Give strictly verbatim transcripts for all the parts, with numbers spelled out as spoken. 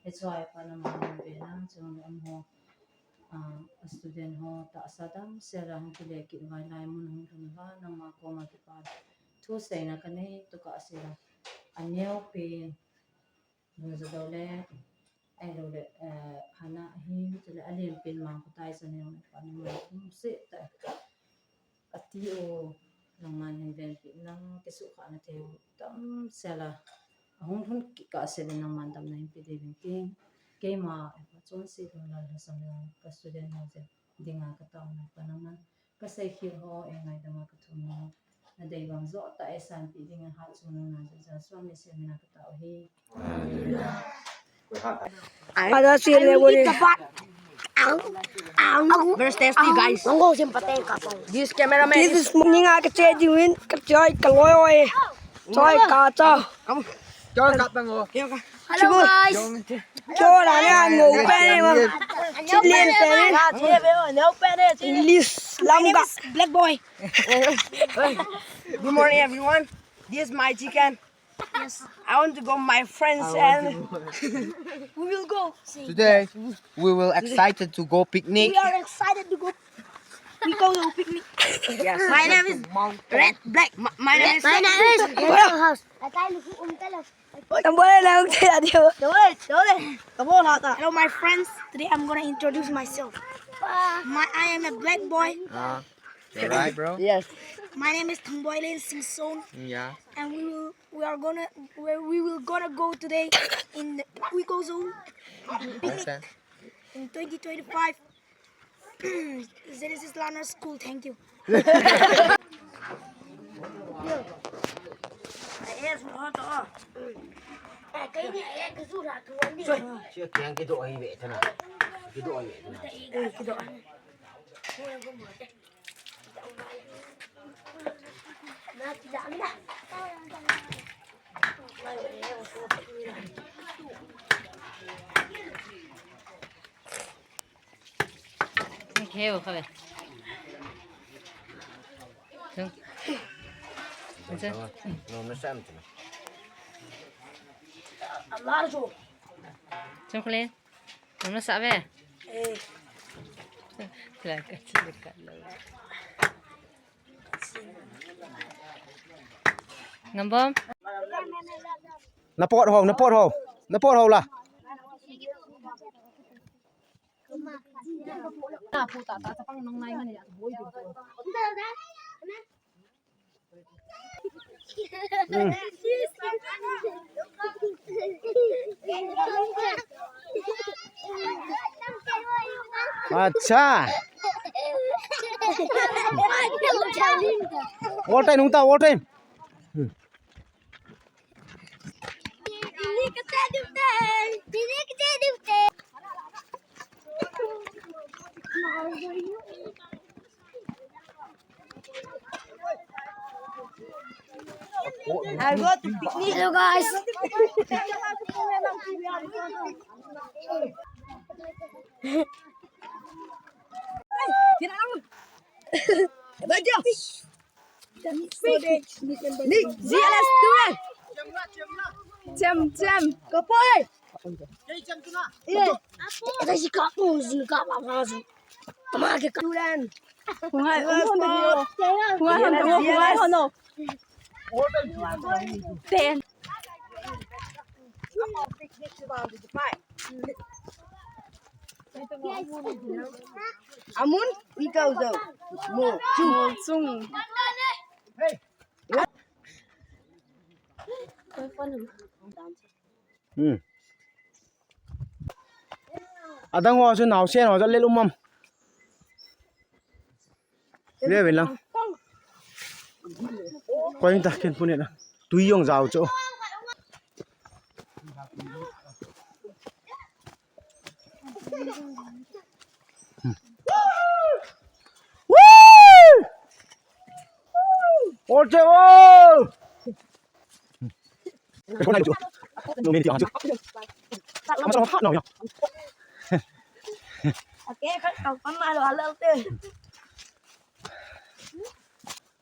Hiche a pat nangman ve nang chun amaho, ah, student ho tahsa damsel a hung kile kit uva, hilai mun hung lhun uva, nangma koma kipa thuseina kanei tokah sela, aneopen Lungdou le, ahilou le, eh, Hana ahin, chule alen pen Mangkhotai Chaneo, nangman lungset tah a ati u, nangman hin venpi nang, kisukhahna thei u damsel a ahung lhun kit kahsel le nangman damna hin pe diuvin tin, keima, eh, chonset lou Lal Lhasam Lal, ka student ho jeng dinga ka taona pa nangman, ka seikhel ho, eh, ngaidam a ka thum ho, nadei bang joh tah a sanpeh dinga hatchungnung najah Jesu Messiah mina ka tao ahi. Hallelujah. Ada si level ni. Very tasty, guys. This cameraman. This is morning, ah, ka che diuvin, ka choi, ka loi oi. Choi ka cha. Choi ka tang o. Hello, guys. Kyo la ne, no pen ne, ma. Chilin pen ne. English lam ga. Black boy. Good morning, everyone. This is my chicken. Yes. I want to go my friends and we will go. Today, we will excited to go picnic. We are excited to go. We go to picnic. Yes. My name is Red Black. My, my name is. My name is. Tambole na hung tela dio. Tambole, tambole. Tambole ta. Hello, my friends. Today I'm gonna introduce myself. My, I am a black boy. Ah, you alright, bro? Yes. My name is Thangboilin Singson. Yeah. And we will, we are gonna, we, we will gonna go today in the Wikozo picnic in twenty twenty-five. Genesis Learner School, thank you. Heo kha ve. Chung. Chung. Chung khule. Nang nasa ve. Eh. Kila ka chile ka lo. Ngambom. Na pot ho, na pot ho. Na pot ho la. Acha. All time, nungta, all time. I go to picnic. Hello, guys. Ni, G L S student. Chem, chem. Kapoi. Ye. Ita si kapu, si kapa, si. Tama ke student. Kungai, kungai, kungai, kungai, kungai. Ten. Amun, ikaw daw. Mo, chung. Mo, chung. Hmm. Adang ho chu naosen ho chu lel um am. Ve ve lang. Koi ta ken pune na. Tui jong jao chu. Woo! Ol che o!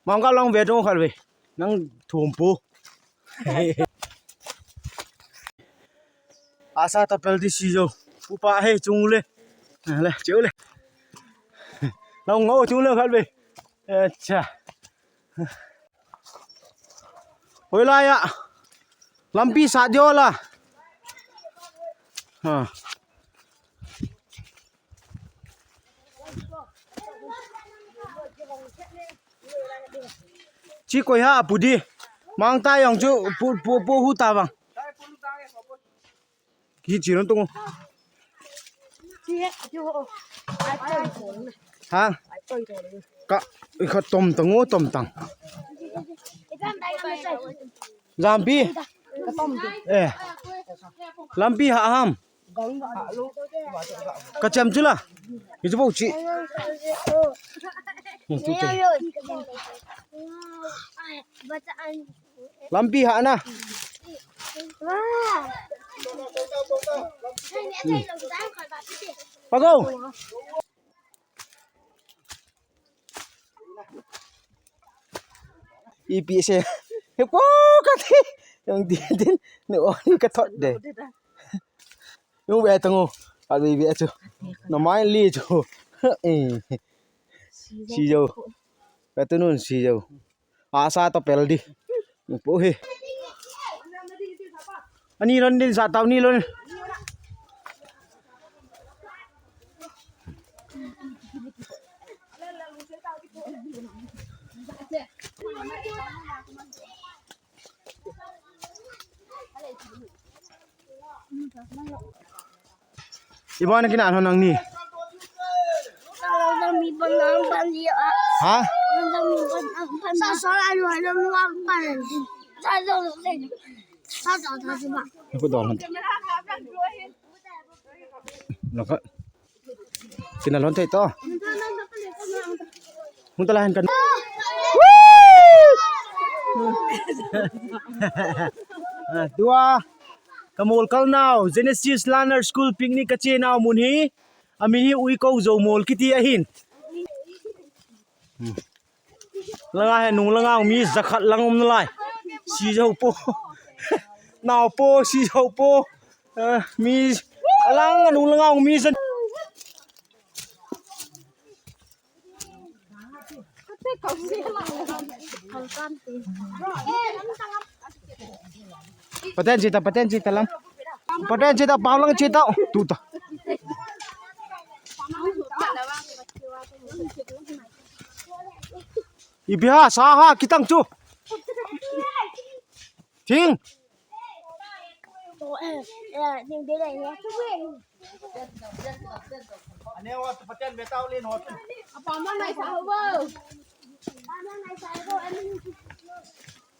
Mangka long ve tong khat ve. Nang thum pu. Asa tapel di si jo. Upa he chung le. Le, cheu le. Long ngo chung le khat ve. Acha. Hoilai a. Lampi sat jo la. Ha. Chi koi ha pu di. Mang ta jong chu pu, pu, pu hu ta vang. Ki chi non tung. Ha? Ka, ka tom tang o, tom tang. Lampi. Eh. Lampi ha ham. Ka chem chu la. Hi chu bo chi. Hi chu te. Lampi ha na. Pago. Ipi se. He po ka ti. Yang din din. Ni o ni ka thot de. Yung ve tang o. A ve ve chu. Na mai li chu. Eh. Si jo. Ve tu nun si jo. Asa tapel di. Po he. Ani lon din sa tau ni lon. Ibo na kina ano nang ni? Ha? Ako dol. Naka. Kina lon thei to. Hung ta la han kan. Ah, tua. Ka mol kal nau, Genesis Learner School picnic ka che nau mun hi. Amin hi Uikou Jou mol kiti ahin. Hmm. Langa he nung langa mi jakhat lang um nalai. Si jo po. Nao po, si jo po. Eh, mi alang nung langa mi jan. Paten chita, paten chita lang. Paten chita, pau lang chita. Tu ta. Ipi ha, sa ha, kitang chu. Thing.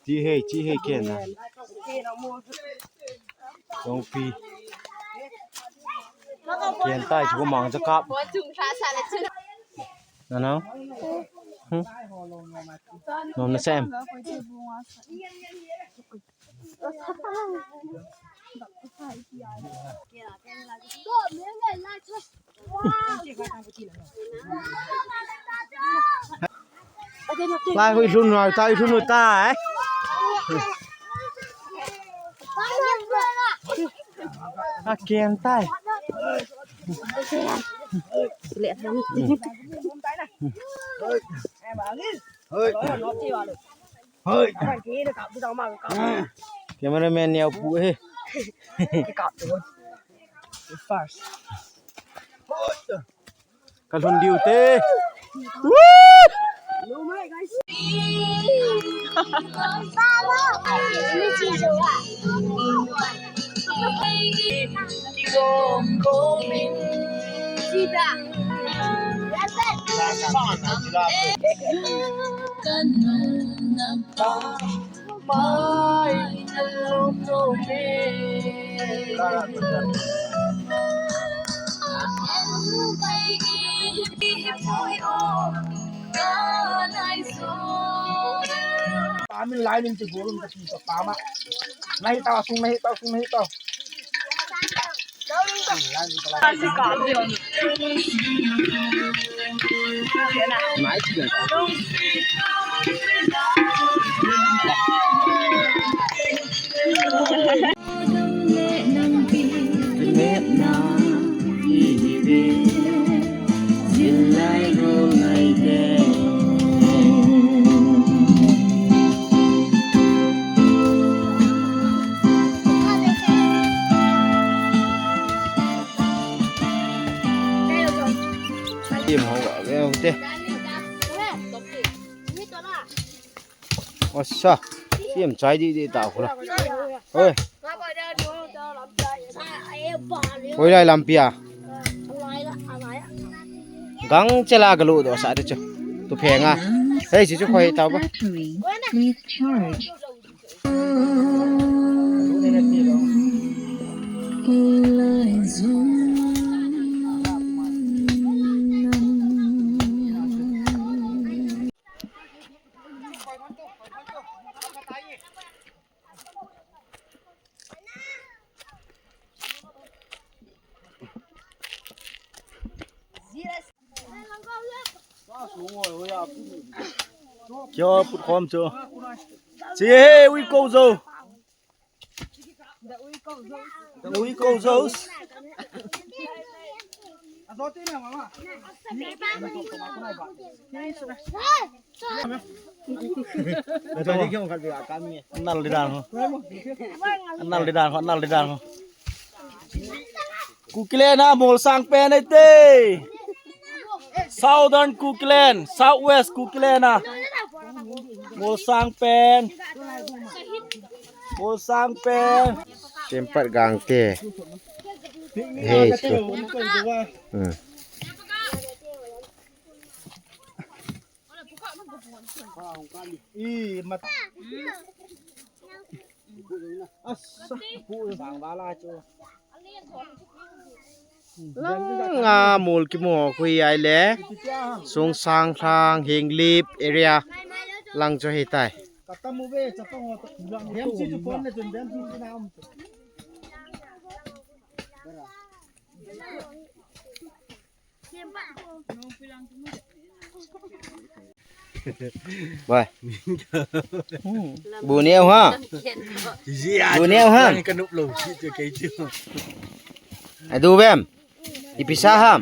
Chi hei, chi hei ken na. Jong pi. Ken tai chu mang ja kap. Na na. Hmm. Nom na sem. Lai hui lhun lai ta, hui lhun tai. A ken tai. Hoi. Hoi. Cameraman neo pu he. First. Ka lhun diu te. Woo! Amin lain ti gurun ka ti pa ma. Nahi tao, sung nahi tao, sung nahi tao. Im ho ga ve te. Asa, sim chai di di ta khula. Oi. Oi lai lampi a. Gang chela galu do sa de chu. Tu phenga. Hei, si chu khoi tau ba. Please charge. Kyo put khom chu. Chi he ui ko zo. Ui ko zo. Nal di dan ho. Nal di dan ho, nal di dan ho. Kukiland a molsang pen ete. Southern Kukiland, Southwest Kukiland a molsang pen. Molsang pen. Sempat gang te. Hei, su. Hmm. Ih, mat. Asa, pu bang bala chu. Langa mol kimu khu hi ai le. Sungsang Thang Henglep area lang chu hitai. Bai. Hmm. Bu neo ha. Bu neo ha. Ka nup lo si tu kei tu. Adu vem. Ipi sa ham.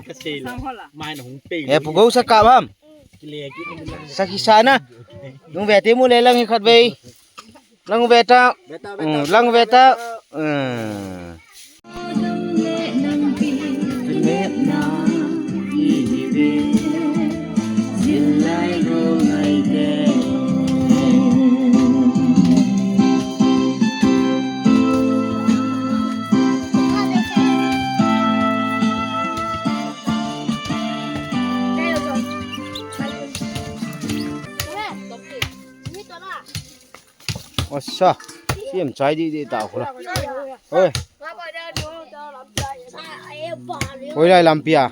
Mai na hung pe. E pu go sa ka ham. Sa ki sa na. Nung ve te mu le lang hi khat ve. Lang ve ta. Beta, beta, hmm, lang ve ta. Hmm. Asa, sim chai di di ta khula. Oi. Oi lai lampi a.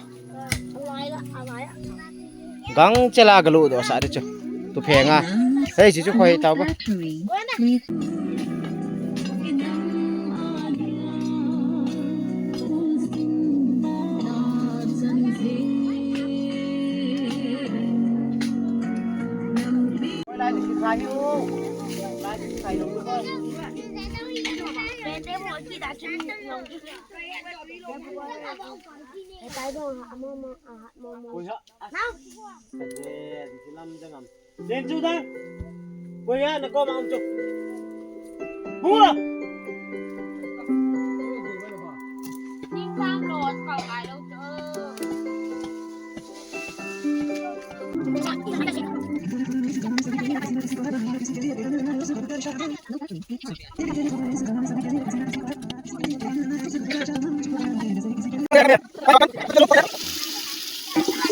Gang chela galu do sa de chu. Tu phenga. Hei, si chu khoi tau ba. Len chu da. Koya na ko ma um chu. Hung la. Ning sam lo ka kai lo chu.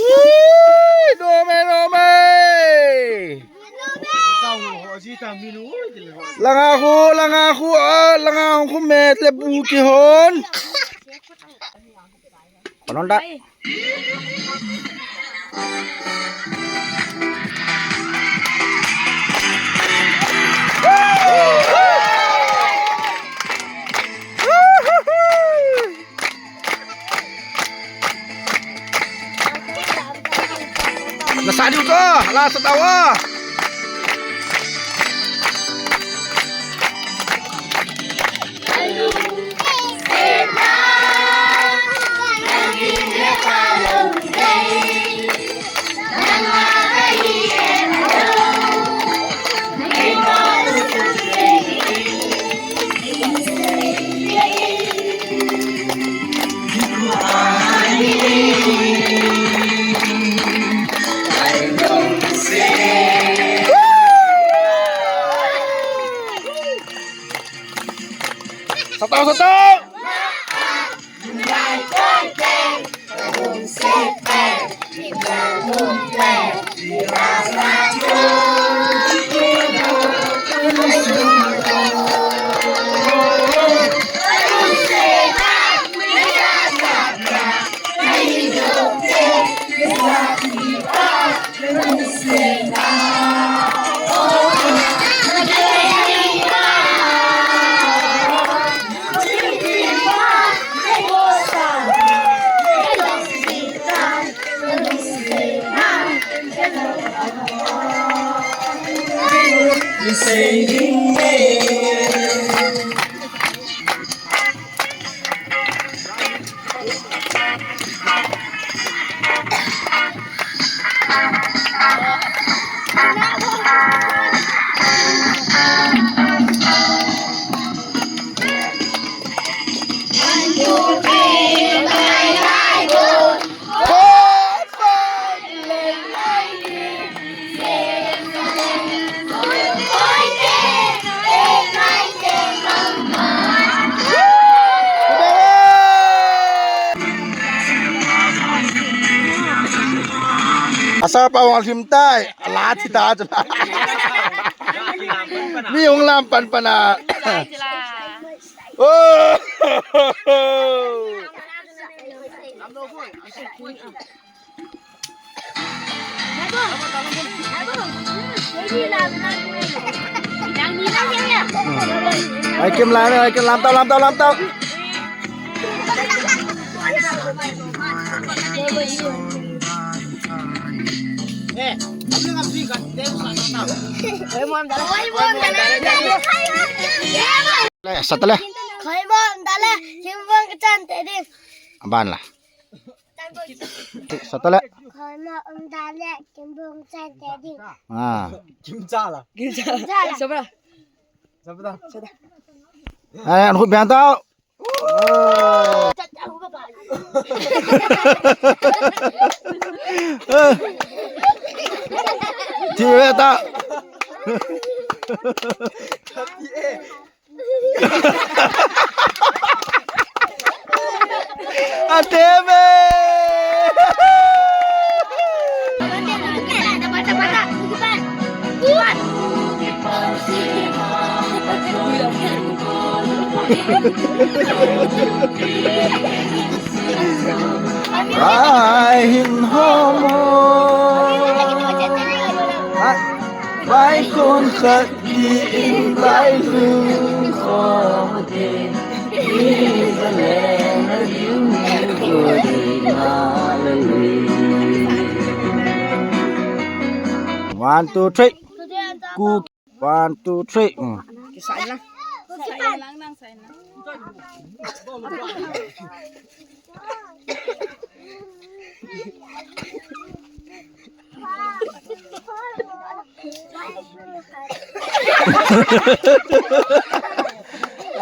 Ui, nome, nome. Langa khu, langa khu, ah, langa khu met le bu kihon. Konon da. Nasa diu to, la sa tawa. Asa pa wang him tai, la thi ta chu. Mi hung lam pan pan a. Oh! Ai kim lai, ai kim lam tau, lam tau, lam tau. Eh, sa tale. Aban la. Sa tale. Ah. Ai, an khu bian tau. Ti ve ta. Ate ve. Ai hin homo. Ai, vai kon khat di in vai lung khom de. One, two, three. Ku One, two, three. Mm.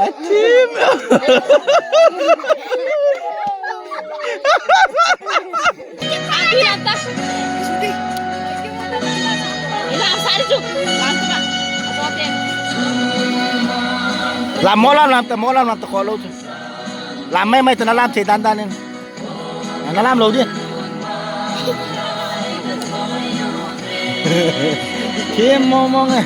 Atim. Lam mo lam, lam ta mo lam, lam ta kho lou chu. Lam mai mai ta na lam thei dan dan in. Na lam lou di. Thim mong mong e.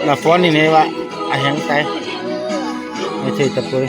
Na phone ni ne va a heng tai. Ni thei ta poi.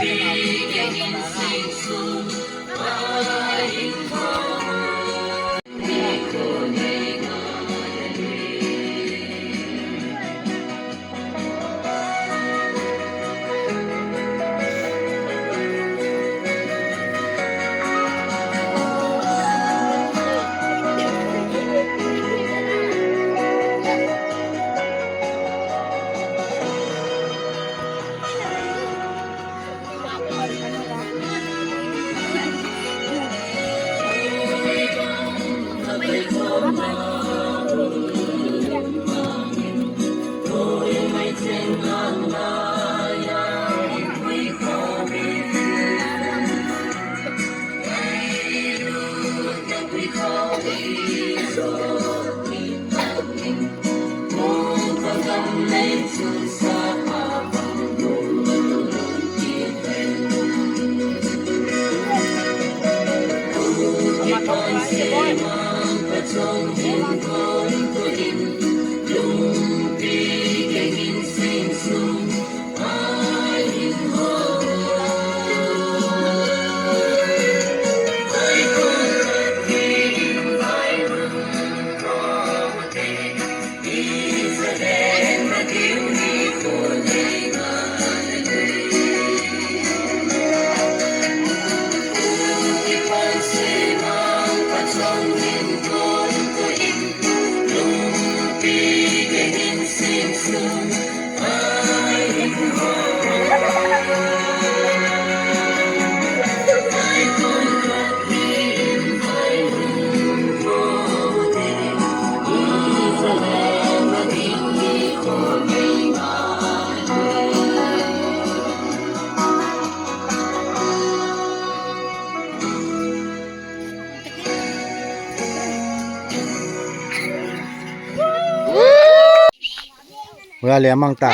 Kale amang ta.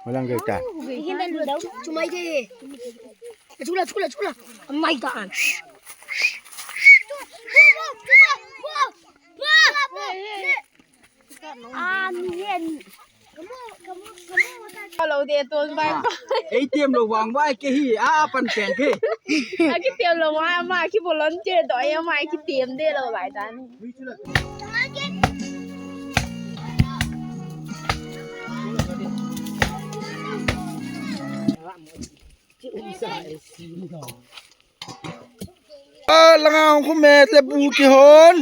Walang gay ta. Chula, chula, chula. Amai ta an. Hello, de ton bai. Ei tem lo vang vai ke hi a pan pen ke. A ki tem lo ma ma ki volunteer do ya ma ki tem de lo bai dan. Ah, langa hung khu met le bu kihon.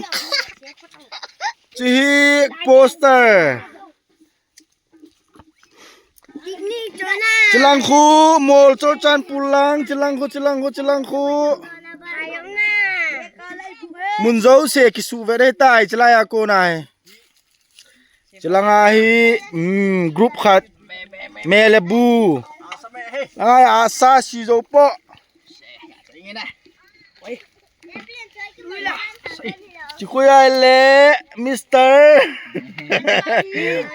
Chihi poster. Chilang khu mol chol chan pulang, chilang khu, chilang khu, chilang khu. Mun jouse kisu ve dei tai, chilai a ko nai. Chilanga hi, mm, group khat. Me le bu. Langa hi asa si jo po. Chikhuya le Mister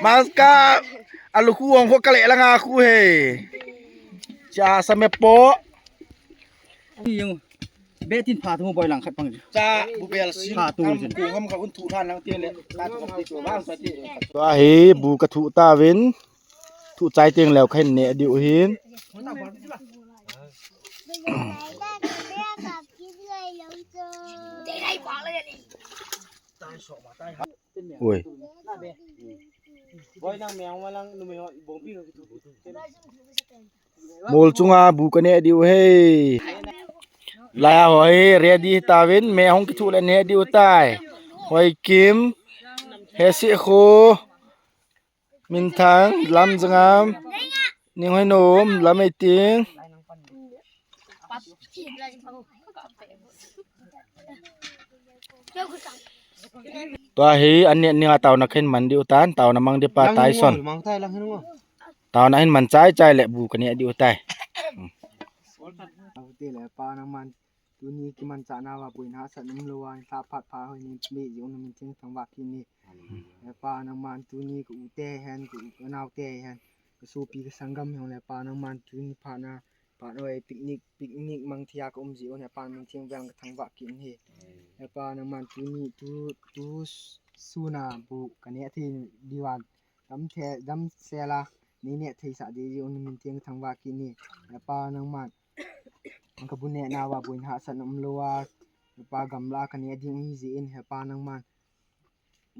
Maska alukhu hong kho kale langa khu he. Cha sa me po. Betin pha thu boi lang khat pang. Cha bu bel si. Pha tu. Ku ham ka un thu than lang ti le. Ka tu ti tu bang sa ti. Tua hi bu ka thu ta vin. Thu chai teng leo khen ne diu hin. Oi. Mol chunga bu ka ne diu hei. Laya hoi ready ta vin me hong kithu le ne diu tai. Hoi Kim. Hesi khu. Minthang, Lamjangam, Ninghoinom, Lameiting. Tua hi, an ne ning a taona khen man diu tan, taona mang di pa tai son. Taona hin man chai chai le bu ka ne diu tai. Tuni kimanchah nauva boina hahsatna umlouva, nilhah phat pha hoi nei peh jeh un na min theng thangvah kit in. He Pa nangman tuni ka u te hen, ka u ka nao te hen, ka sopi ka sanggam hijongle Pa nangman tuni phat na, phat hoi picnic, picnic mang thei a ka um jeh un, he Pa na min theng vang ka thangvah kit in. He Pa nangman tuni tu, tu sun a bu ka neh thei diuva, dam the, dam sel a nei neh theisah ding jeh un na min theng ka thangvah kit in. He Pa nangman Ka bu neh nauva boina hahsatna umlouva, he Pa gamla ka neh ding ahi jeh in, he Pa nangman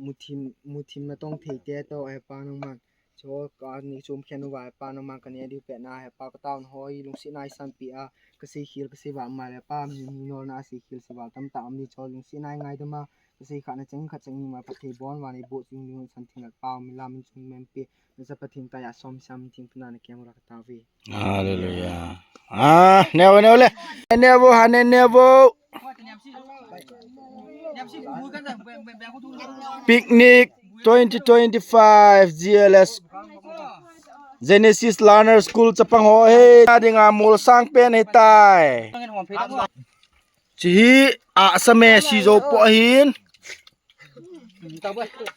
muthim, muthim natong thei te toh, he Pa nangman. Cho ka ni chom khen uva, he Pa nangman ka neh diu pet na, he Pa ka taona hoi lungsetna eisanpeh a, ka seikhel ka seivah ma le, he Pa mi, mi nolna a seikhel seivah tamtah um di, cho lungsetna eingaidam a, ka seikhahna cheng khat cheng ni ma Pathen bon uva nei boh chung ding un san theng lat pau mi lam in chung men pe, na sa Pathen tai a som sam theng puna na kem ra ka tao ve. Hallelujah. Ah, never, never le. Never, hane never. Picnic twenty twenty-five G L S Genesis Learner School chapang ho he. Dinga mol sang pen he tai. Chihi a sa me si jo po hin.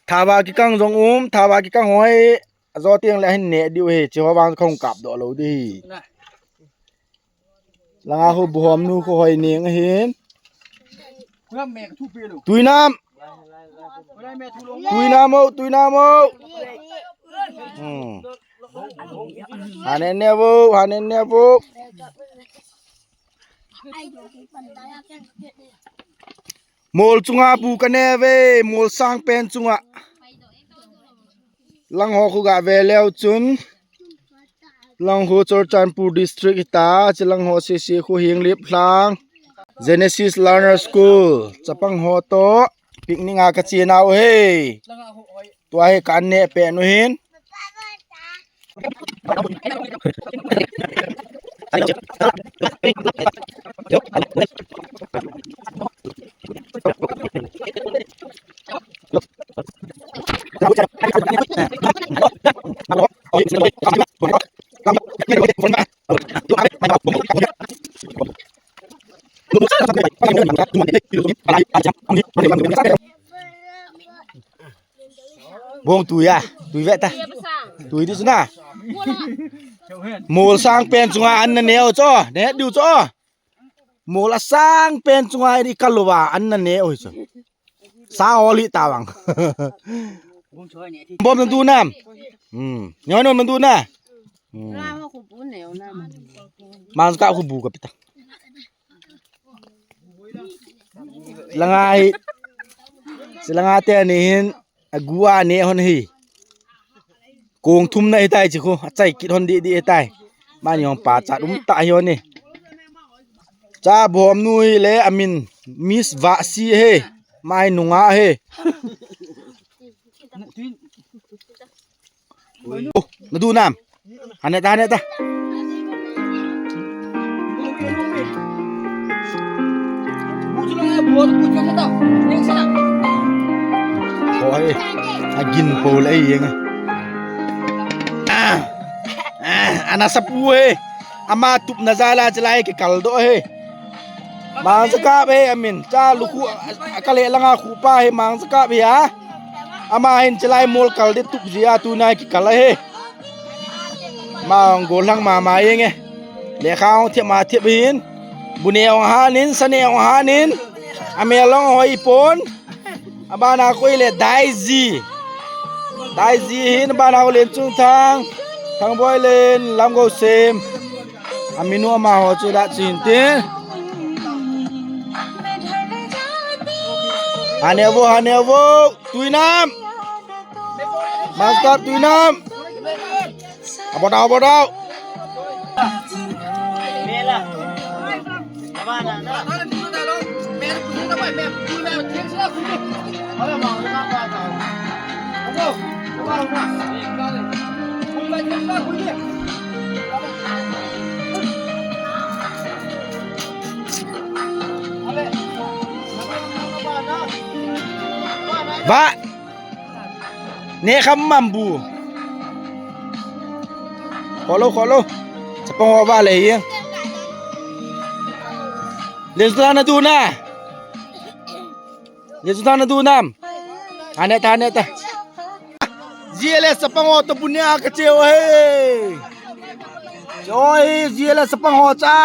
Thava kikang jong um, thava kikang ho he. Ajo teng le hin neh diu hi, chi ho vang khong kap doh lou di hi. Langa khu bu hom nu khu hoi ning ahin. Tuinam. Tuinam o, tuinam o. Hmm. Hanen ne vo, hanen ne vo. Mol chunga bu ka ne ve, mol sang pen chunga. Lang ho khu ga ve leu chun. Lang ho Churachandpur District hita, chi lang ho sisi khu Henglep lang. Genesis Learner School, chapang ho to, picnic a ka che nau he. Tua hi ka ne pe nu hin. Bong tui a, tui ve ta. Tui di chu na. Mol sang pen chunga an na neo cho, ne diu cho. Mol a sang pen chunga i kal uva an na neo hi chu. Sa oli ta vang. Bom na du nam. Hmm. Nyo no man du na. Hmm. Mang ka khu bu ka pita. Langa hi. Silanga te ni hin. Agu a ne hon hi. Kong thum na hitai chi khu, achai kit hon di di hitai. Mani hon pa chat um ta hi hon ni. Cha bom nu hi le amin Miss Vasi he. Mai nunga he. Oh, na du nam. Hane ta, hane ta. Hoi, agin pol ei yeng. Ah, ah, ana sapu he. Ama tup na jala jala ke kaldo he. Mang sa kap he amin. Cha lukhu, akale langa khu pa he mang sa kap he a. Ama hin chilai mol kal de tup jia tu nai ki kal he. Mang go lang mama yeng e. Le kha ong thiap ma thiap hin. Bu ne ong hanin, sa ne ong hanin. Ame long hoi pon. Abana koi le Daiji. Daiji hin abana ko len chung thang. Thang boi len lam go sem. Aminu ama ho chu da chin tin. Hanevo, hanevo. Tuinam. Master Tuinam. Abot dau, abot dau. Ba. Ne kham mam bu. Kholo, kholo. Chapang ho ba le hi. Le su ta na du na. Le su ta na du nam. Hane ta, hane ta. G L S chapang ho to punya ka cheu he. Choi, G L S chapang ho cha.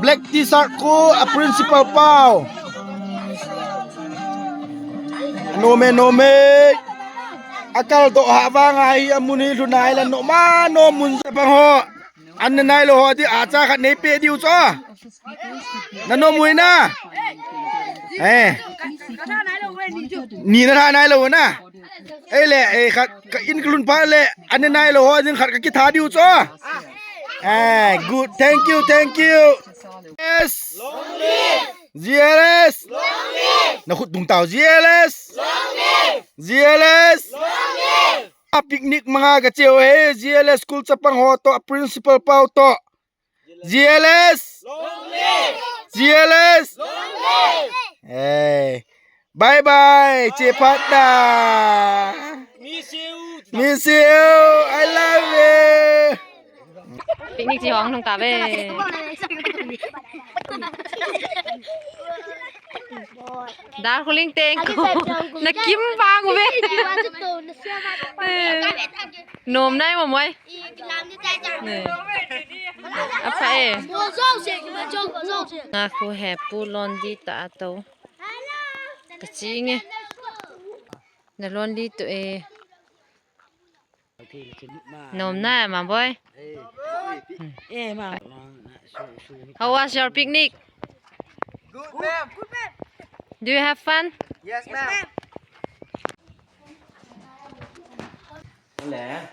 Black T-shirt ko, a principal pau. Nome, nome. Akal do ha vang ahi amun hi lunai la no ma no mun chapang ho. An na nai lo ho di a cha khat nei pe diu cho. Na no mui na. Eh. Ni na tha nai lo na. Ei le, ei khat, ka in ka lhun phat le, an nai lo ho, ding khat ka kitha diu cho. Eh, good. Thank you, thank you. Yes. Long live. G L S. Long live. Na khut dung tau, G L S. Long live. G L S. Long live. A picnic manga ka cheu he, G L S school chapang ho to, a principal pau to. G L S! Long live! G L S! Long live! Hey. Bye bye, che phat da. Miss you. Miss you. I love you. Picnic chi hong nung ta ve. Dar khuling teng ko. Na kim vang ve. Nom nai mo moi. Ne. Apa e. Nga khu he pu lon di ta to. Ka chi nge. Na lon di to e. Nom na ma boy. How was your picnic? Good, ma'am. Do you have fun? Yes, ma'am. Le,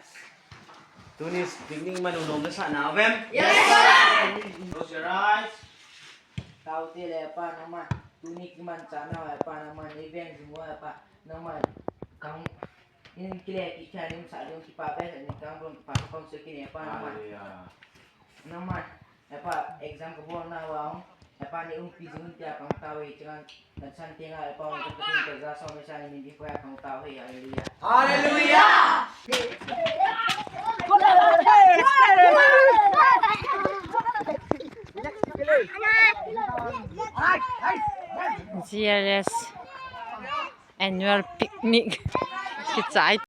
tuni picnic manu nom nasa na vem? Yes, sir. Close your eyes. Tao te le pa nangma, tuni kimancha na pa nangma, ni veng jing pa nangma, kang in kile ki kya nim sa jong kipa be ni kang bron pa kong se kine pa nangma. Hallelujah. Nangma, e pa exam ko bol na wa, e pa ni um pi jing tia kang tao e chingan. Hallelujah. Hallelujah. G L S annual picnic. Kichai.